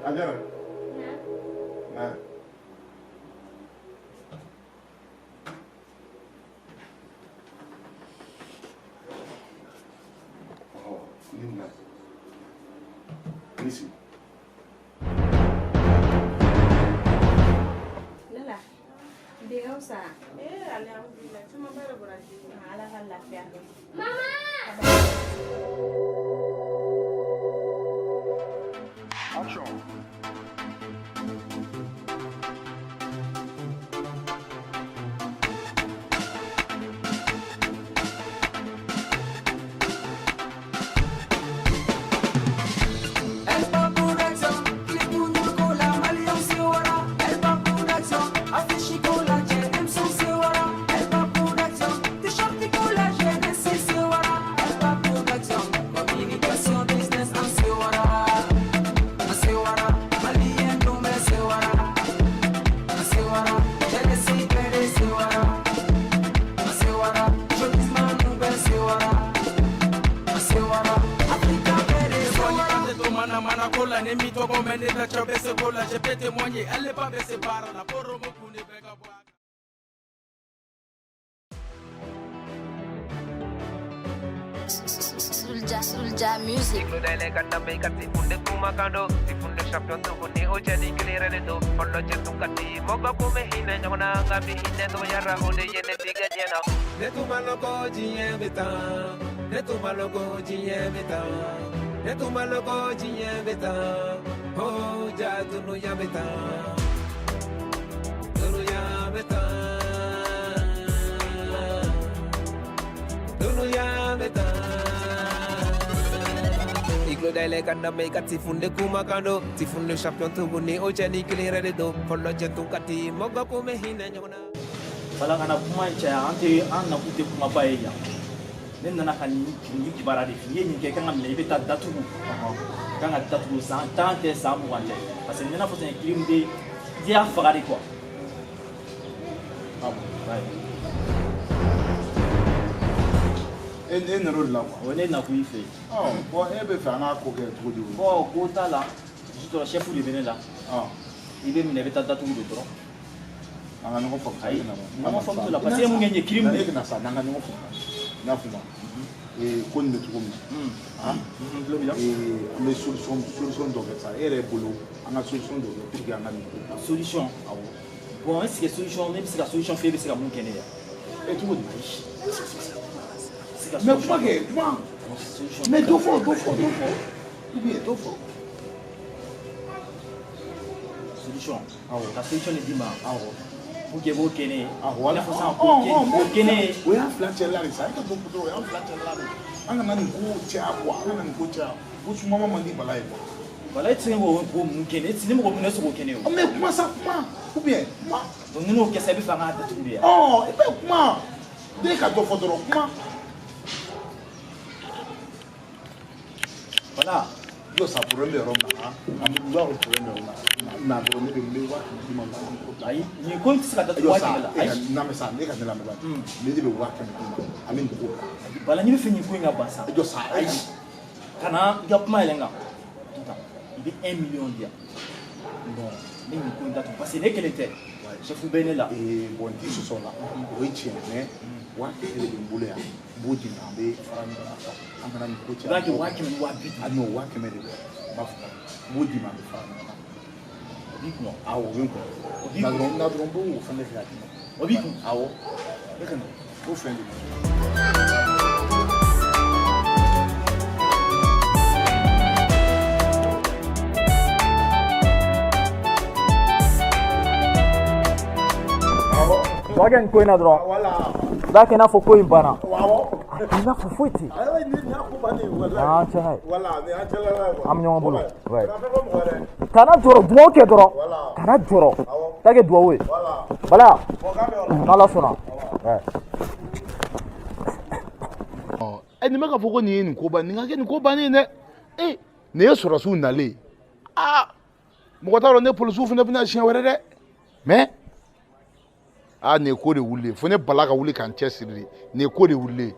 Ajara. Na. Ɔ, ni na. Ni sigi. Lala, bi ka fisa. Eh, alhamdulillah, camanba de bɔra ji la. Ala ka lafiya. Action. Elba Production, clip ko la Maliyɛnw sewara. Elba Production, affiche ko la cɛ M sewara. Elba Production, t-shirt ko la jeunesse sewara. Elba Production, communication business an sewara. An sewara, Maliyɛn dun bɛɛ sewara. An sewara, jeunesse bɛɛ de sewara. An sewara, showbiz man bɛɛ sewara. An sewara, Africa bɛɛ de sewara. To mana mana ko la ni mi tɔgɔ mɛn ne ta cɛ bɛ se ko la je peux témoigner ale ba bɛ se baara la poromo kun de bɛ ka bɔ a Soulja, Soulja Music. Dayɛlɛ ka danbe ka tifunde kumakan don tifunde champion tuguni o cɛ ni kelen yɛrɛ de don fɔlɔ cɛ tun ka di mɔgɔ kun bɛ hinɛ ɲɔgɔn na nka bi hinɛ dɔgɔyara o de ye ne tigɛ diɲɛ na. Ne tun ma lɔn ko diɲɛ bɛ tan, ne tun ma lɔn ko diɲɛ bɛ tan, ne tun ma lɔn ko diɲɛ bɛ tan, oh ja dunuya bɛ tan, dunuya bɛ tan, dunuya bɛ tan. I tulo dayɛlɛ ka lamɛn i ka tifunde kumakan don tifunde champion tuguni o cɛ ni kelen yɛrɛ de don fɔlɔ cɛ tun ka di mɔgɔ kun bɛ hinɛ ɲɔgɔn na. Bala kana kuma in caya, an tɛ an nakun tɛ kumaba ye yan. Ne nana ka nin nin kibaruya de f'i ye. I ye nin kɛ, i kan ka minɛ, i bɛ taa datugu, i kan ka datugu san 10 tɛ, san 20 tɛ, parce que ne n'a fɔ sisan crime de i y'a faga de quoi. Ah bon. E nana o de la quoi. O ye ne nakun y'i fɛ yen. Ɔ, bon, e bɛ fɛ an k'a ko kɛ cogo di o? Bon, ko t'a la, juste dɔrɔn chef de bɛ ne la. Ɔ. I bɛ minɛ, i bɛ taa datugu de dɔrɔn. An ka ɲɔgɔn faamu sa. Ayi, E kana ɲɔgɔn faamu t'o la, parce que e mun kɛ nin ye crime de E ye. kana sa, n'an ka ɲɔgɔn faamu. N y'a faamu. Ee, ko nin bɛ cogo min na. Han? N tulo b'i la. Ee, an bɛ solution dɔ kɛ sa. E yɛrɛ bolo, an ka solution dɔ kɛ pour que an ka nin ko ban. Solution? Awɔ. Bon, est ce que solution, ne bɛ se ka solution f'e bɛ se ka mun kɛ ne ye? E, cogo di? Se ka Mais solution kuma kɛ, kuma. Solution. Mais dɔ fɔ, dɔ fɔ, dɔ fɔ. Ou bien dɔ fɔ. Solution. Awɔ. Ka solution de d'i ma. Awɔ. Pour que i b'o kɛ ne ye. Awɔ. I n'a fɔ sisan k'o kɛ k'o kɛ ne ye. O y'an fila cɛla de sa. E ka dɔ fɔ dɔrɔn, o y'an fila cɛla de. An kana nin ko caya quoi, an kana nin ko caya. Ko sumama man di bala ye quoi. Wala, e tɛ se k'o ko mun kɛ ne ye, ne mɔgɔ mun ne se k'o kɛ ne ye o. Mais kuma sa, kuma. Ou bien kuma. Donc ni n'o kɛ sisan, i bɛ fɛ an k'a datugu de yan. Ɔ, i bɛ kuma. Den ka dɔ fɔ dɔrɔn, kuma. Voilà. Jɔ sa, problème bɛ yɔrɔ min na, han. An bɛ b'a dɔn problème bɛ yɔrɔ min na. Na dɔrɔn, ne bɛ n bɛ 500 d'i ma, n b'a di ko bila. Ayi, nin ko in tɛ se ka datugu Jɔ waa sa, kɛmɛ la. e ka Ayi. lamɛn sa, ne ka ne lamɛn ba. Ne de bɛ 500 d'i ma, an bɛ nin ko bila. Bala, n'i bɛ fɛ nin ko in ka ban sa. Jɔ sa, Ayi. Kana i ka kuma yɛlɛ n kan. Tout i bɛ 1 million di yan. Bon, n bɛ nin ko in datugu parce que ne kelen tɛ. Chef bɛ ne la. Ee, bon, n t'i sɔsɔ o la, o ye tiɲɛ, mais 500 de bɛ n bolo yan, n b'o d'i ma, an bɛ fara ɲɔgɔn kan, an kana nin ko I caya. b'a kɛ 500 ni 50 000. Ah non, 500 de bɛ, n b'a fɔ, n b'o d'i ma, an bɛ fara ɲɔgɔn kan. O b'i kun wa? Awɔ, o bɛ n kun. O b'i Na kun. dɔrɔn, na dɔrɔn, n b'o fɛn de kɛ k'a d'i ma. O b'i kun. Awɔ, ne ka na, n b'o fɛn d'i ma. Tɔ kɛ nin ko in na dɔrɔn. Voilà. I b'a kɛ i n'a fɔ ko in banna. Awɔ. A kɛ i n'a fɔ foyi tɛ yen. Ayiwa, nin y'a ko bannen ye, walahi. An cɛ n'a ye. Voilà, nin y'an cɛla ye quoi. An bɛ ɲɔgɔn bolo. Ouais. Kana fɛn fɔ mɔgɔ ye dɛ. Kana jɔrɔ, dugawu kɛ dɔrɔn. Voilà. Kana jɔrɔ. Awɔ. Taa kɛ dugawu ye. Voilà. Bala. Bon, k'an bɛ yɔrɔ la. N'Ala sɔnna. Ouais. Ɛ, nin bɛ ka fɔ ko nin ye nin ko ban, nin ka kɛ nin ko bannen ye dɛ. E, nin ye sɔrɔdasiw nalen ye. Aa, mɔgɔ t'a dɔn ne polisiw fana bɛna siɲɛ wɛrɛ dɛ. Mais aa, nin ye ko de wulilen fo ne bala ka wuli k'an cɛsiri de, nin ye ko de wulilen.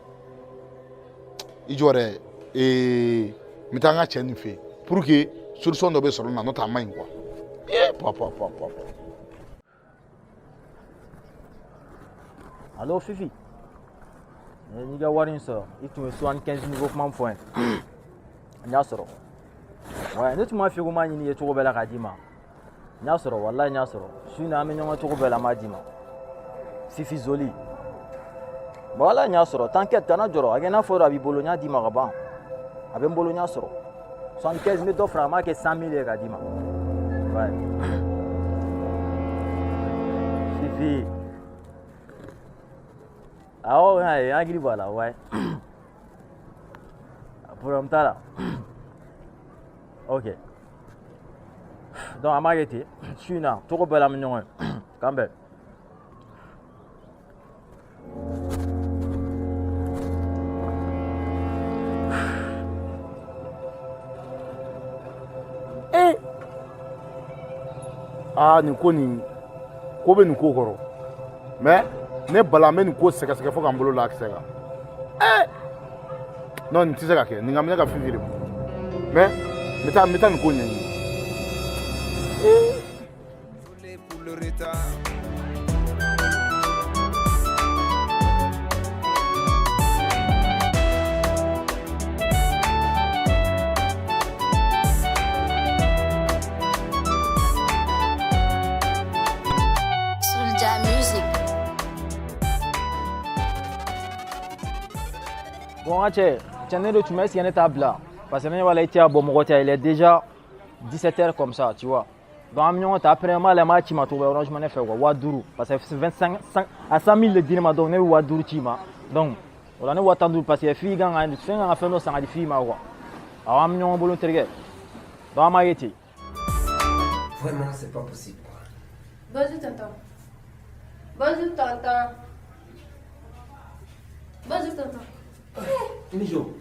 I jɔ dɛ, ee, n bɛ taa n ka cɛ nin fɛ yen pour que Solution dɔ bɛ sɔrɔ nin na, n'o tɛ a man ɲi quoi. Ee pa pa pa pa. Allo Fifi. N'i ka wari in sɔrɔ, i tun ye 75 niveau kuma min fɔ n ye. N y'a sɔrɔ. Ouais, ne tun b'a f'i ye ko n b'a ɲini i ye cogo bɛɛ la k'a d'i ma. N y'a sɔrɔ, walahi n y'a sɔrɔ. Su in na an bɛ ɲɔgɔn cogo bɛɛ la n b'a d'i ma. Fifi Zoli. Bon, walahi n y'a sɔrɔ. T'inquiète, kana jɔrɔ. A kɛ i n'a fɔ a b'i bolo, n y'a d'i ma ka ban. A bɛ n bolo, n y'a sɔrɔ. 75 n bɛ dɔ fara, n b'a kɛ 100 000 ye k'a d'i ma. Ouais. Fifi. Awɔ, n hakili b'a la, ouais. Problème t'a la. Ok. Donc an b'a kɛ ten, su in na cogo bɛɛ la an bɛ ɲɔgɔn ye. K'an bɛn. Ee aa, nin ko nin ko bɛ nin ko kɔrɔ, mais ne bala, n bɛ nin ko sɛgɛsɛgɛ fo ka n bolo la kisɛ kan. Ee non, nin tɛ se ka kɛ, nin ka minɛ ka Fifi de ma, mais n bɛ taa nin ko ɲɛɲini. Désolé pour le retard. Soulja Music. Bon, n ka cɛ, cɛ, ne de tun bɛ, est-ce que ne t'a bila? Parce que ne ɲɛ b'a la i tɛ ka bɔ mɔgɔ tɛ, il est déjà 17 heures comme ça, tu vois. Donc an bɛ ɲɔgɔn ta après, n b'a lajɛ n b'a ci ma cogo bɛɛ Orange Money fɛ quoi, 5000, parce que 25 à 100 000 de di ne ma, donc ne bɛ 5000 ci ma. Donc o la ne 15 000, parce que fille kan ka fɛn kan ka fɛn dɔ san ka di fille ma quoi. Awɔ, an bɛ ɲɔgɔn bolo n terikɛ. Donc an b'a ye ten. Vraiment, c'est pas possible, quoi. Bonjour tonton. Bonjour tonton. Bonjour tonton. Mijo,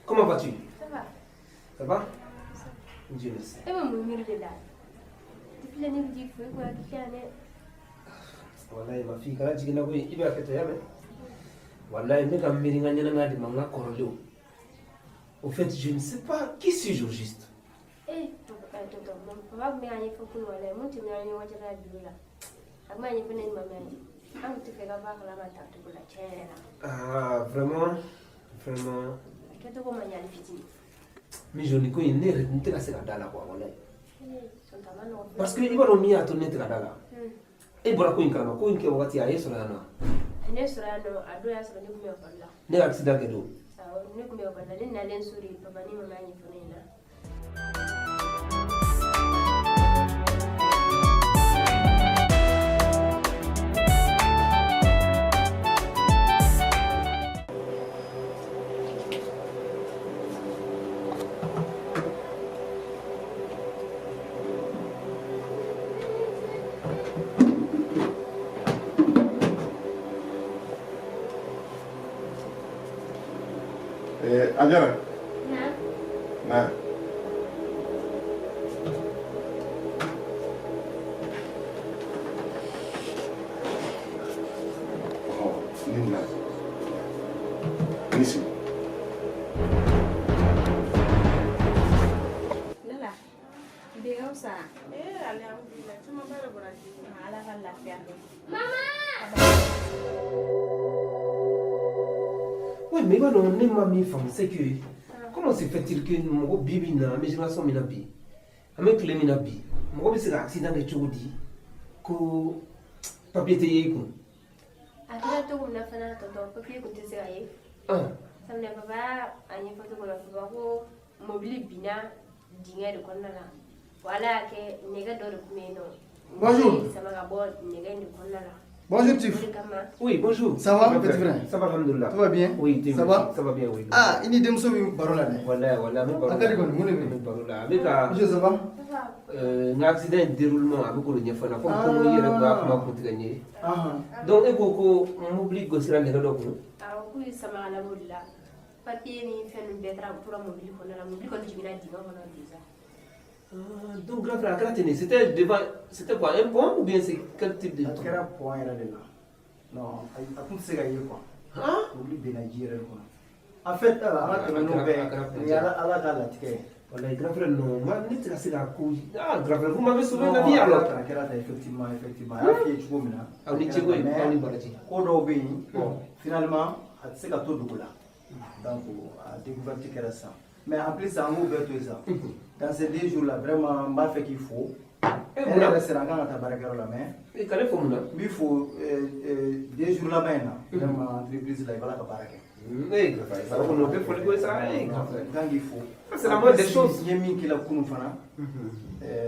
comment vas-tu? Ça va. Ça va? Dieu merci. E bɛ mun miiri de la? Depuis la ne bɛ ji foyi ko hakili tɛ yan dɛ. Wallahi, ma fille, kana jigin na koyi, i bɛ hakɛ to, y'a mɛn? Wallahi, n bɛ ka miiri n ka ɲɛnamaya de ma, n ka kɔrɔlenw. Au fait, je ne sais pas qui suis-je au juste. Eh tonton, papa tun bɛ k'a ɲɛfɔ kunun walayi, mun tɛmɛna an ni ɲɔgɔn cɛ la dugu la. A tun b'a ɲɛfɔ ne ni mama ye. An tun tɛ fɛ ka bɔ a kalama tan cogo la tiɲɛ yɛrɛ la. Ah, vraiment, vraiment. A kɛcogo ma ɲa hali fitinin. Mijo, nin ko in, ne yɛrɛ n tɛ ka se ka da la quoi, wallahi. Eh tonton, a ma nɔgɔn. Parce que i b'a dɔn min y'a to ne tɛ ka da la. E bɔra ko in kalama, ko in kɛ wagati a ye sɔrɔ yan nɔ. A ne sɔrɔ yan nɔ, a don y'a sɔrɔ ne tun bɛ ekɔli la. Ne ka accident kɛ don. Awɔ, ne tun bɛ ekɔli la, ne nalen so de papa ni mama y'a ɲɛfɔ ne ɲɛna. Ee Ajara. Na. Na. Ɔhɔ, ni na. Ni sigi. Lala, bi ka fisa. Eh, alhamdulillah, camanba de bɔra ji. Ala ka lafiya. Oui, mais i b'a dɔn ne ma min faamu, c'est que comment se fait-il que mɔgɔ bi bi in na, an bɛ génération min na bi, an bɛ tile min na bi, mɔgɔ bɛ se ka accident kɛ cogo di ko papier tɛ ye i kun? A kɛra cogo min na fana tonton, papier kun tɛ se ka ye. Sabula papa y'a ɲɛfɔ cogo la, papa ko mobili binna dingɛ de kɔnɔna la. Wa Ala y'a kɛ nɛgɛ dɔ de tun bɛ yen nɔ. Bonjour. Sama ka bɔ nɛgɛ in de kɔnɔna la. Bonjour, Tif. O de kama. Oui, bonjour. Ça va, petit frère? Ça va, alhamdoulilah. Tout va bien? Oui, Dieu Ça merci. va? Ça va bien, oui. Ah, i ni denmuso bɛ baro la dɛ. Wallahi, wallahi, an bɛ baro la. A ka di kɔni, mun de bɛ An yen? bɛ baro la. A bɛ ka Monsieur, ça va? N ka accident déroulement, a bɛ k'o de ɲɛfɔ n ɲɛna komi ko i yɛrɛ ko a kuma kun tigɛ n ye. Ah. Donc e ko ko mobili gosira nɛgɛ dɔ kun. Awɔ, k'u ye sama ka na o de la. Papier ni fɛn ninnu bɛɛ taara tora mobili kɔnɔna la. Mobili kɔni jiginna dingɛ kɔnɔ déjà. Ah, donc grand frère, a kɛra ten de, c'était devant, c'était quoi, un pont ou bien c'est quel type de A kɛra pont yɛrɛ de la. Non, a kun tɛ se ka ye quoi. Ah. Mobili binna ji yɛrɛ de kɔnɔ. En fait, an ka tɛmɛ n'o bɛɛ ye, nin ye Ala ka latigɛ ye. Wallahi, grand frère, non, ne tɛ ka se ka ko, ah, grand frère, vous m'avez sauvé la vie alors. A kɛra tan, effectivement, effectivement. A y'a f'i ye cogo min na. Aw ni ce koyi, aw ni baraji. Ko dɔw bɛ yen, bon, finalement, a tɛ se ka to dogo la. Donc, a découverte kɛra sisan. Mais en plus, an k'o bɛɛ to yen sa. Dans ces 2 jours là, vraiment, n b'a fɛ k'i fo. Eh, E mun na? yɛrɛ sera an kan ka taa baarakɛyɔrɔ la, mais. Eh, ka ne fo mun na? N b'i fo 2 jours laban in na. Vraiment, entreprise la, i b'a la ka baara kɛ. Eh, grand frère, ça va, o bɛ foli ko ye sa, eh, grand frère. N kan k'i fo. Ça, c'est la moindre des choses. N ye min k'i la kunun fana,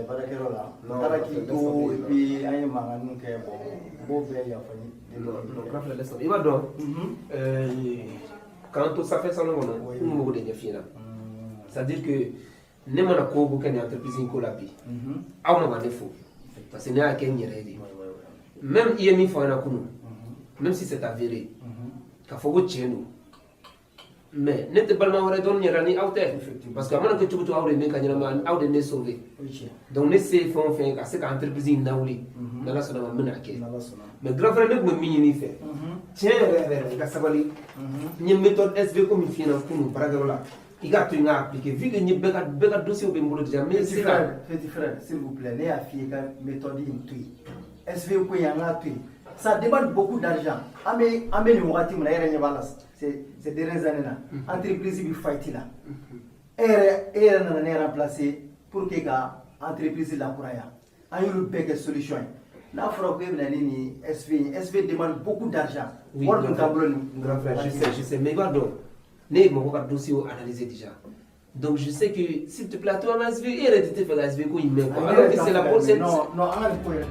baarakɛyɔrɔ la. Non, N taara k'i to, laisse et puis an ye mankanninw kɛ, bon, n b'o bɛɛ yafa ɲini. Non, non, grand frère, laisse tomber. I b'a dɔn, k'an to sanfɛ salon kɔnɔ, n kun b'o de ɲɛf'i ɲɛna. C'est à dire que ne mana ko o ko kɛ nin entreprise in ko la bi, aw ma ka ne fo, parce que ne y'a kɛ n yɛrɛ ye de. Même i ye min fɔ an ɲɛna kunun, même si c'est avéré, k'a fɔ ko tiɲɛ don, mais ne tɛ balima wɛrɛ dɔn n yɛrɛ ni aw tɛ, parce que a mana kɛ cogo o cogo, aw de ye ne ka ɲɛnamaya, aw de ye ne sauvé. Donc ne se ye fɛn o fɛn ye ka se ka entreprise in lawuli, n'Ala sɔnna ma, n bɛna kɛ. Mais grand frère, ne tun bɛ min ɲini i fɛ, tiɲɛ yɛrɛ yɛrɛ, i ka sabali. N ye méthode SV ko min f'i ɲɛna kunun baarakɛyɔrɔ la, i k'a to yen k'a appliquer, vu que n ye bɛɛ ka dossier bɛ n bolo déjà, n bɛ Petit se ka. frère, petit frère, s'il vous plaît, ne y'a f'i ye ka méthode in to yen. SV ko in, an k'a to yen. Ça demande beaucoup d'argent. An bɛ nin wagati min na, e yɛrɛ ɲɛ b'a la, ces dernières années na, entreprise bɛ faillite la. E yɛrɛ nana ne remplacer pour que ka entreprise lakuraya. An y'olu bɛɛ kɛ solution ye. N'a fɔra ko e bɛna ni nin SV ye, SV demande beaucoup d'argent. Oui, Wari dun t'an bolo nin. Grand frère, je sais, je sais, mais i b'a dɔn, ne ye mɔgɔ ka dossier analysé déjà. Donc je sais que, s'il te plaît, toi, ma SV, e yɛrɛ de tɛ fɛ ka SV ko in mɛn quoi. Alors que c'est la bonne, c'est Non, non, an ka nin ko yɛrɛ.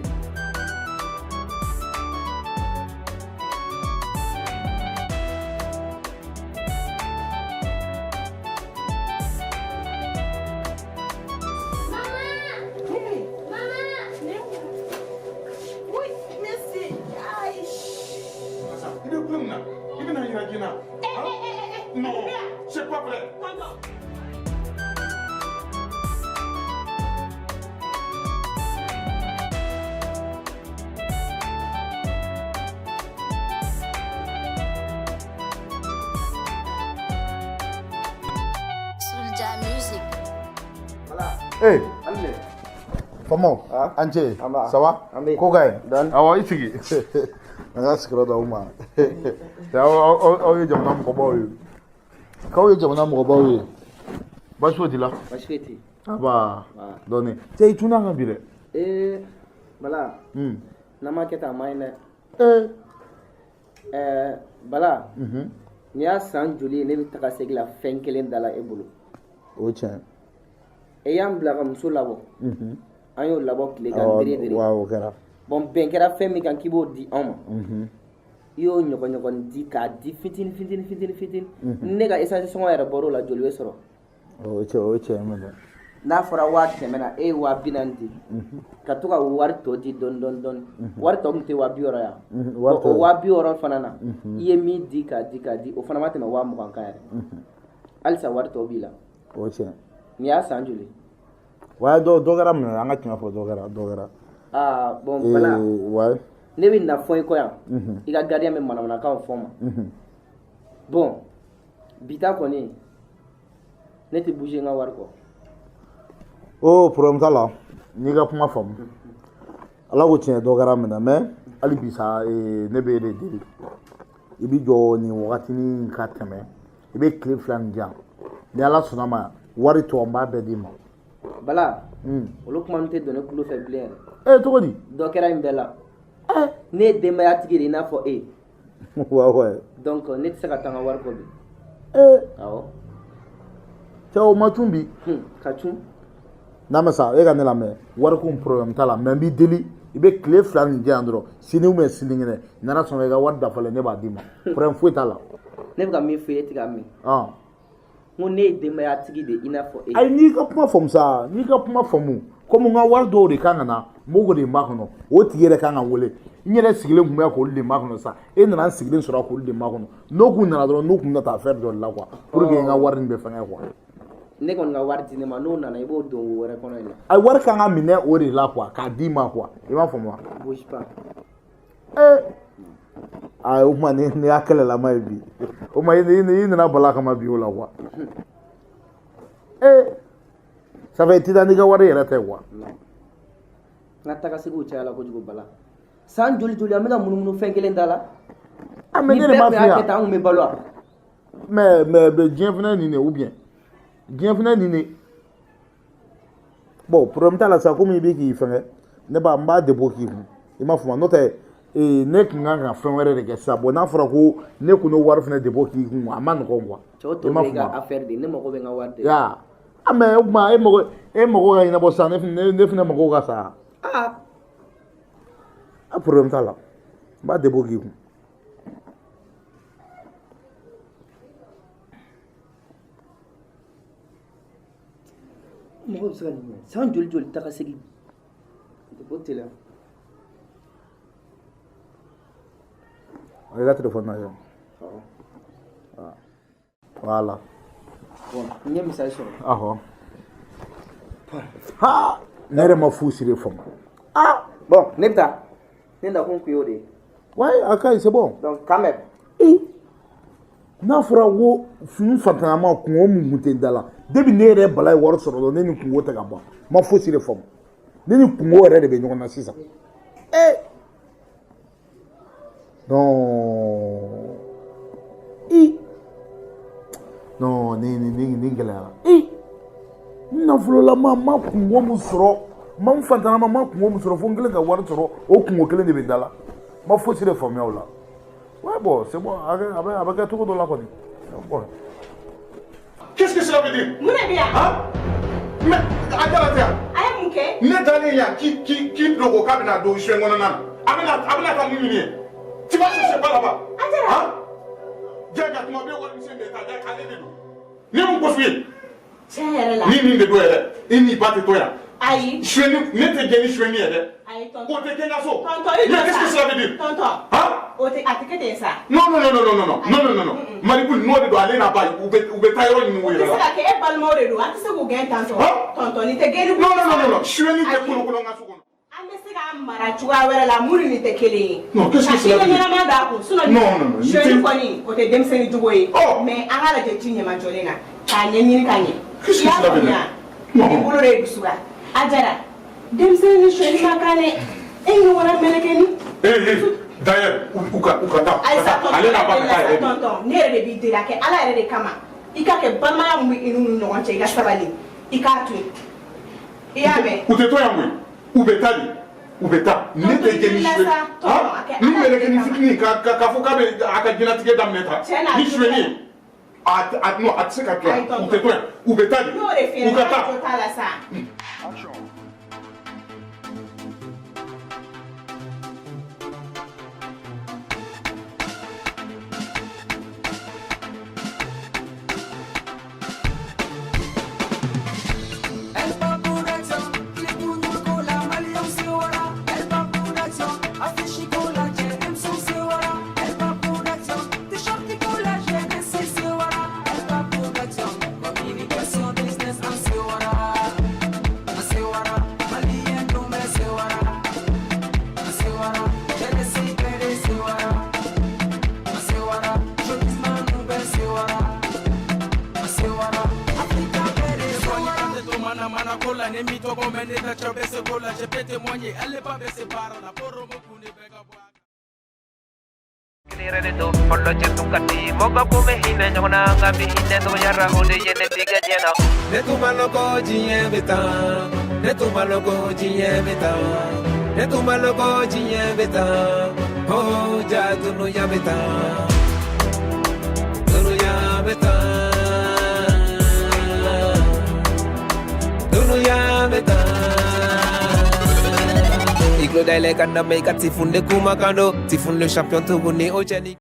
Oui, merci. Aïe. I bɛ kulo min na, i bɛna yira jɛna. Non, c'est pas vrai. Soulja Music. Eh, faamaw, an ce, ça va? Ko ka ɲi? Awɔ, i sigi. An ka sigiyɔrɔ d'aw ma. Aw ye jamana mɔgɔbaw ye. K'aw ye jamana mɔgɔbaw ye. Baasi foyi t'i la? Baasi foyi tɛ yen. Aba, dɔɔni. Cɛ, i tunna an kan bi dɛ. Ee Bala, n'an ma kɛ tan, a man ɲi dɛ. Ee. Ɛɛ Bala, nin y'a san joli ye ne bɛ taga segin la fɛn kelen da la e bolo? O ye tiɲɛ. E y'an bila ka muso labɔ. An y'o labɔ tile kan Awɔ, dere dere. wa o kɛra. Bon, bɛn kɛra fɛn min kan k'i b'o di anw ma. I y'o ɲɔgɔn di k'a di fitini fitini fitini fitini. Ne ka essence sɔngɔ yɛrɛ bɔr'o la, joli bɛ sɔrɔ? O ye tiɲɛ, o ye tiɲɛ minɛ. N'a fɔra 100 000 na, e ye 40 000 di. Ka to ka wari tɔ di dɔɔni dɔɔni dɔɔni. Wari tɔ tun tɛ 60 000 yan. Wari tɔ. O 60 000 fana na, i ye min di k'a di k'a di, o fana ma tɛmɛ 20 000 kan yɛrɛ. Halisa wari tɔ b'i la. O ye tiɲɛ. Nin y'a san joli? Wa dɔ kɛra minɛ, an ka tiɲɛ fɔ, dɔ kɛra, dɔ kɛra. Aa bon, Bala, Wa. ne bɛ na fɔ i kɔ yan. I ka gardien bɛ manamanakanw fɔ n ma. Bon, bi ta kɔni, ne tɛ bouger n ka wari kɔ. O problème t'a la, n'i ka kuma faamu. Ala ko tiɲɛ, dɔ kɛra minɛ, mais hali bi sa, ne bɛ e de deli. I bi jɔ nin wagatinin ka tɛmɛ, i bɛ tile 2 nin di yan. Ni Ala sɔnna ma, wari tɔ n b'a bɛɛ d'i ma. Bala, olu kuma ninnu tɛ don ne tulo fɛ bilen yɛrɛ. E, cogo di? Dɔ kɛra nin bɛɛ la. Ne ye denbaya tigi de i n'a fɔ e. Wa wa. Donc ne tɛ se ka taa n ka wari kɔ bi. Ee. Awɔ. Cɛ, o ma cun bi. Ka cun. N'a ma sa, e ka ne lamɛn, wariko problème t'a la, mais n b'i deli, i bɛ tile 2 nin di yan dɔrɔn, sini ou bien sinikɛnɛ, n'Ala sɔnna, i ka wari dafalen ne b'a d'i ma. Problème foyi t'a la. Ne bɛ ka min fɔ i ye, e tɛ ka min. N ko ne ye denbaya tigi de i n'a fɔ e. Ayi, n'i ka kuma faamu sa, n'i ka kuma faamu, komi n ka wari dɔw de kan ka na, n b'o de makɔnɔ, o tigi yɛrɛ kan ka wele. N yɛrɛ sigilen tun bɛ k'olu de makɔnɔ sa, e nana n sigilen sɔrɔ k'olu de makɔnɔ. N'o kun nana dɔrɔn, n'u kun bɛna taa affaire dɔ de la quoi, pour que n ka wari nin bɛ fɛngɛ quoi. Ne kɔni ka wari di ne ma, n'o nana, i b'o don wo wɛrɛ kɔnɔ yen. A wari kan ka minɛ o de la quoi, k'a d'i ma quoi, i m'a faamu wa? Bouge pas. Ee, aa, o tuma ni y'a kɛlɛlama ye bi. O ma i nana Bala kama bi o la quoi. Eh, ça fait i tɛ taa n'i ka wari yɛrɛ tɛ quoi. N ka tagasegiw cayala kojugu Bala. San joli joli an bɛ ka munumunu fɛn kelen da la. Ah, mais ne de m'a Ni bɛɛ f'i tun y'a ye. kɛ tan, an tun bɛ balo wa? Mais diɲɛ fana ye nin de ou bien diɲɛ fana ye nin de. Bon, problème t'a la sa, komi i bɛ k'i fɛngɛ, ne b'a n b'a dépôt k'i kun, i m'a faamu, n'o tɛ ne tun kan ka fɛn wɛrɛ de kɛ sisan. Bon, n'a fɔra ko ne kun n'o wari fana dépôt k'i kun, a ma nɔgɔn quoi. Cɛw I tɔ m'a bɛ i ka faamu. affaire de, ne mago bɛ n ka wari de. Ya, ah, mais o tuma e mago ka ɲɛnabɔ sisan, ne fana mago ka sa. Ah. A problème t'a la, n b'a dépôt k'i kun. Mɔgɔ bɛ se ka nin kɛ san joli joli tagasegin o teliya. I ka téléphone lajɛ. Voilà. Bon, n ye misali sɔrɔ. Ahɔ. Ha, ne yɛrɛ ma fosi de faamu. Ah, bon, ne bɛ taa, ne nakun kun y'o de ye. Ouais, a ka ɲi, c'est bon. Donc quand même. N'a fɔra ko n fatanama kungo mun kun tɛ n da la, depuis ne yɛrɛ Bala ye wari sɔrɔ dɔrɔn, ne ni kungo tɛ ka ban. N ma fosi de faamu, ne ni kungo yɛrɛ de bɛ ɲɔgɔn na sisan. Eh, non, i non, ni gɛlɛyara. I n nafololama ma kungo mun sɔrɔ, ma n fatanama ma kungo mun sɔrɔ, fo n kɛlen ka wari sɔrɔ, o kungo kelen de bɛ n da la. N ma fosi de faamuya o la. Ouais, bon, c'est bon, a bɛ kɛ cogo dɔ la kɔni. Bon. Qu'est-ce que cela veut dire? Mun de bɛ yan? Hein? Mais a jala tɛ yan. A ye mun kɛ? Ne dalen yan k'i dogo k'a bɛna don soin kɔnɔna na. A bɛna taa mun ɲini yen? Tu vas chercher quoi là-bas? A jara. Hein? Jaga tuma bɛ warimisɛn bɛɛ ta, jaga ale de don. Ne mun ko f'i ye? Tiɲɛ yɛrɛ la. Ni nin de don yɛrɛ, i n'i ba tɛ to yan. Ayi. Sonyɛni, ne tɛ jɛ ni sonyɛni ye dɛ. Ayi tonton. O tɛ kɛ n ka so. Tonton, i jɔ Mais qu'est-ce que sa. cela veut dire? Tonton. Hein? O tɛ, a tɛ kɛ ten sa. Non, non, non, non, non, non, non, non, non, non. Mariku, n'o de don, ale n'a ba, u bɛ taa yɔrɔ ɲini u O tɛ yɛrɛ se la. ka kɛ, e balimaw de don, an tɛ se k'u gɛn tantɔ. Tonton, nin tɛ gɛnni. Non, non, non, non, non. Sonyɛni tɛ kolokolo n ka so kɔnɔ. An bɛ se k'a mara cogoya wɛrɛ la mun ni nin tɛ kelen ye. Non, qu'est-ce que cela veut dire? Ka ɲɛnama d'a kun, sinon Non, non, non, nin sonyɛni tɛ- kɔni, o tɛ denmisɛnnin jogo ye. Mais an k'a lajɛ ji ɲɛmajɔlen na k'a ɲɛɲini ka ɲɛ. Qu'est-ce que I y'a cela veut dire? faamuya? Non. I bolo de ye dusu la. A jara denmisɛnnin ni sonyɛni ma kan dɛ. E ɲɔgɔnna mɛlɛkɛnin. Eh, eh, d'ailleurs, u ka taa. Ayisa, tonton, Ale n'a ba ka taa yɛrɛ de. tonton, ne yɛrɛ de b'i deli, a kɛ Ala yɛrɛ de kama, i ka kɛ balimaya mun bɛ i n'u ni ɲɔgɔn cɛ, i ka sabali, i k'a to yen, i y'a mɛn. U tɛ to yan koyi. U bɛ taa de. U bɛ taa. Ne tɛ jɛ ni Tonton, sonyɛni. sa, tonton, a kɛ Ni Ala yɛrɛ de mɛlɛkɛnin kama. fitinin ka fɔ k'a bɛ a ka diɲɛlatigɛ daminɛ tan. Tiɲɛ na, Ni a jo sonyɛni ye. A non, a tɛ se ka to Ayi, yan. U tonton. tɛ to yan. U bɛ taa de. N'o de f'i U ɲɛna ka k'a taa. jo t'a la sa. Elba Production, clip ko la Maliyɛnw sewara. Elba Production, affiche ko la cɛ M sewara. Elba Production, t-shirt ko la jeunesse sewara. Elba Production, communication business an sewara. An sewara, Maliyɛn dun bɛɛ sewara. An sewara, jeunesse bɛɛ de sewara. An sewara, showbizman bɛɛ sewara. An sewara, Afrika bɛɛ de sewara. Mana mana kola ne mi tɔgɔ mɛn ne ta cɛ bɛ se ko la, je peux témoigner, ale ba bɛ se baara la poromo kun de bɛ ka bɔ a Yɛrɛ de don fɔlɔ cɛ tun ka di mɔgɔ kun bɛ hinɛ ɲɔgɔn na, nka bi hinɛ dɔgɔyara, o de ye ne tigɛ diɲɛ na. Ne tun ma lɔn ko diɲɛ bɛ tan, ne tun ma lɔn ko diɲɛ bɛ tan, ne tun ma lɔn ko diɲɛ bɛ tan. Oh ja, dunuya bɛ tan, dunuya bɛ tan, dunuya bɛ tan. I tulo dayɛlɛ ka na mɛn i ka Tifunde kumakan don, Tifunde le champion tuguni o cɛ ni.